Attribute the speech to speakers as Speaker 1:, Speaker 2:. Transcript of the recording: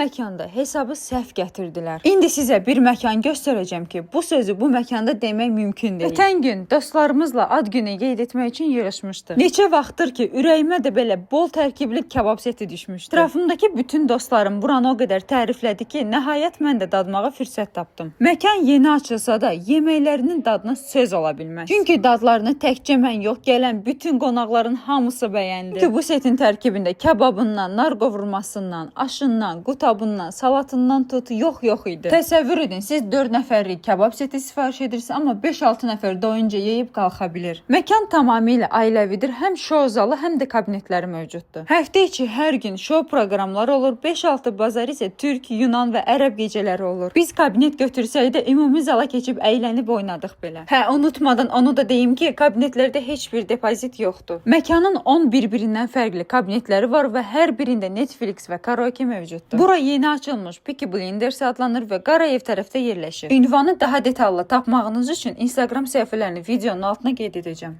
Speaker 1: məkanda hesabı səhv gətirdilər. İndi sizə bir məkan göstərəcəm ki, bu sözü bu məkanda demək mümkün deyil. Ötən gün dostlarımızla ad günü qeyd etmək üçün yığışmışdıq. Neçə vaxtdır ki, ürəyimə də belə bol tərkibli kabab seti düşmüşdü. Ətrafımdakı bütün dostlarım buranı o qədər təriflədi ki, nəhayət mən də dadmağa fürsət tapdım. Məkan yeni açılsa da yeməklərinin dadına söz ola bilməz. Çünki dadlarını təkcə mən yox, gələn bütün qonaqların hamısı bəyəndi. Çünki bu setin tərkibində kababından, nar qovurmasından, aşından, qutabından, salatından tut, yox yox idi. Təsəvvür edin, siz 4 nəfərlik kabab seti sifariş edirsiniz, amma 5-6 nəfər doyunca yeyib qalxa bilir. Məkan tamamilə ailəvidir. Həm şou zalı, həm də kabinetləri mövcuddur. Həftə içi hər gün şou proqramları olur. 5-6 bazar isə türk, yunan və ərəb gecələri olur. Biz kabinet götürsək də ümumi zala keçib əylənib oynadıq belə. Hə, unutmadan onu da deyim ki, kabinetlərdə heç bir depozit yoxdur. Məkanın 10 bir-birindən fərqli kabinetləri var və hər birində Netflix və karaoke mövcuddur. Bura yeni açılmış Peaky Blinders adlanır və Qarayev tərəfdə yerləşir. Ünvanı daha detallı tapmağınız üçün Instagram səhifələrini videonun altına qeyd edəcəm.